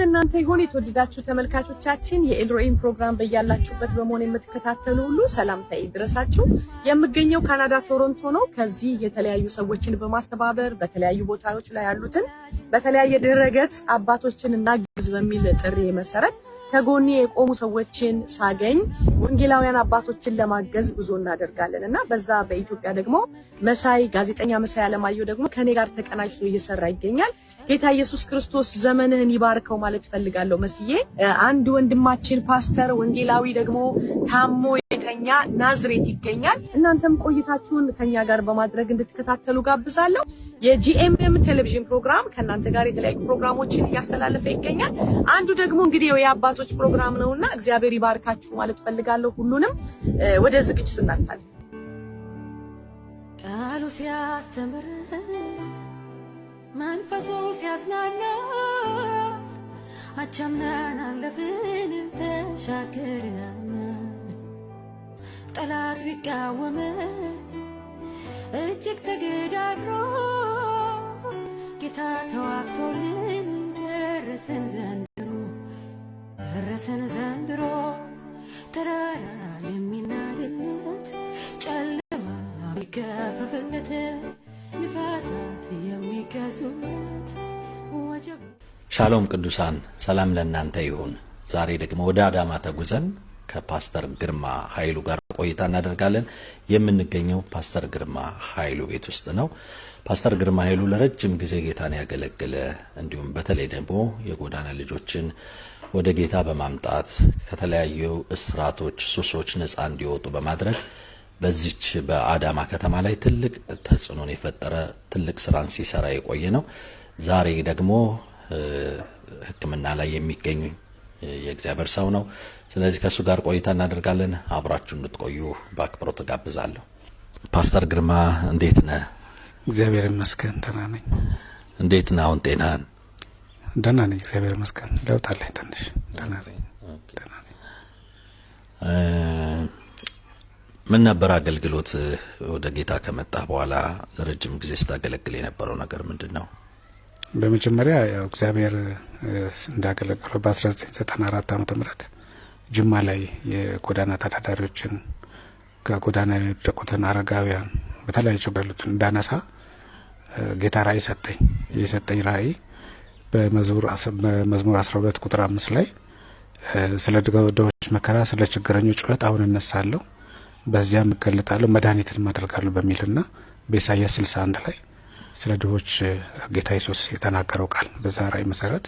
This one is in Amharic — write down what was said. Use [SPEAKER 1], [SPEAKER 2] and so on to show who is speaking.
[SPEAKER 1] ለእናንተ ይሁን። የተወደዳችሁ ተመልካቾቻችን፣ የኤልሮኢን ፕሮግራም በያላችሁበት በመሆን የምትከታተሉ ሁሉ ሰላምታ ይድረሳችሁ። የምገኘው ካናዳ ቶሮንቶ ነው። ከዚህ የተለያዩ ሰዎችን በማስተባበር በተለያዩ ቦታዎች ላይ ያሉትን በተለያየ ድረገጽ አባቶችን እናግዝ በሚል ጥሪ መሰረት ከጎኔ የቆሙ ሰዎችን ሳገኝ ወንጌላውያን አባቶችን ለማገዝ ጉዞ እናደርጋለን እና በዛ በኢትዮጵያ ደግሞ መሳይ፣ ጋዜጠኛ መሳይ አለማየሁ ደግሞ ከኔ ጋር ተቀናጅቶ እየሰራ ይገኛል። ጌታ ኢየሱስ ክርስቶስ ዘመንህን ይባርከው ማለት እፈልጋለሁ። መስዬ፣ አንድ ወንድማችን ፓስተር ወንጌላዊ ደግሞ ታሞ የተኛ ናዝሬት ይገኛል። እናንተም ቆይታችሁን ከኛ ጋር በማድረግ እንድትከታተሉ ጋብዛለሁ። የጂኤምኤም ቴሌቪዥን ፕሮግራም ከእናንተ ጋር የተለያዩ ፕሮግራሞችን እያስተላለፈ ይገኛል። አንዱ ደግሞ እንግዲህ የአባቶች ፕሮግራም ነውና እግዚአብሔር ይባርካችሁ ማለት ፈልጋለሁ። ሁሉንም ወደ ዝግጅቱ እናልፋለን።
[SPEAKER 2] ቃሉ ሲያስተምር፣ መንፈሱ ሲያጽናና፣ አቻምናን አለፍን፣ ተሻገርን አምናን። ጠላት ቢቃወም እጅግ ተገዳድሮ፣ ጌታ ተዋግቶልን ደረሰን ዘንድሮ፣ ደረሰን ዘንድሮ። ተራራ የሚናድለት፣ ጨለማ የሚገፈፍለት፣ ንፋሳት የሚገዙለት፣ ወጀብ
[SPEAKER 3] ሻሎም ቅዱሳን፣ ሰላም ለእናንተ ይሁን። ዛሬ ደግሞ ወደ አዳማ ተጉዘን ከፓስተር ግርማ ኃይሉ ጋር ቆይታ እናደርጋለን። የምንገኘው ፓስተር ግርማ ኃይሉ ቤት ውስጥ ነው። ፓስተር ግርማ ኃይሉ ለረጅም ጊዜ ጌታን ያገለገለ፣ እንዲሁም በተለይ ደግሞ የጎዳና ልጆችን ወደ ጌታ በማምጣት ከተለያዩ እስራቶች፣ ሱሶች ነፃ እንዲወጡ በማድረግ በዚች በአዳማ ከተማ ላይ ትልቅ ተጽዕኖን የፈጠረ፣ ትልቅ ስራን ሲሰራ የቆየ ነው። ዛሬ ደግሞ ሕክምና ላይ የሚገኝ የእግዚአብሔር ሰው ነው። ስለዚህ ከእሱ ጋር ቆይታ እናደርጋለን። አብራችሁ እንድትቆዩ በአክብሮት እጋብዛለሁ። ፓስተር ግርማ፣ እንዴት ነህ?
[SPEAKER 4] እግዚአብሔር ይመስገን፣ ደህና ነኝ።
[SPEAKER 3] እንዴት ነህ? አሁን ጤናህን?
[SPEAKER 4] ደህና ነኝ፣ እግዚአብሔር ይመስገን። ለውጥ አለኝ ትንሽ። ደህና ነኝ፣ ደህና ነኝ።
[SPEAKER 3] ምን ነበር አገልግሎት? ወደ ጌታ ከመጣህ በኋላ ለረጅም ጊዜ ስታገለግል የነበረው ነገር ምንድን ነው?
[SPEAKER 4] በመጀመሪያ ያው እግዚአብሔር እንዳገለገለው በ1994 ዓ.ም. ጅማ ላይ የጎዳና ተዳዳሪዎችን፣ ከጎዳና የወደቁትን አረጋውያን፣ በተለያዩ ችግር ያሉትን እንዳነሳ ጌታ ራእይ ሰጠኝ። የሰጠኝ ራእይ በመዝሙር 12 ቁጥር 5 ላይ "ስለ ድሆች መከራ፣ ስለ ችግረኞች ጩኸት አሁን እነሳለሁ፣ በዚያም እገለጣለሁ፣ መድኃኒትን አደርጋለሁ" በሚልና በኢሳይያስ 61 ላይ ስለ ድሆች ጌታ ኢየሱስ የተናገረው ቃል፣ በዛ ራእይ መሰረት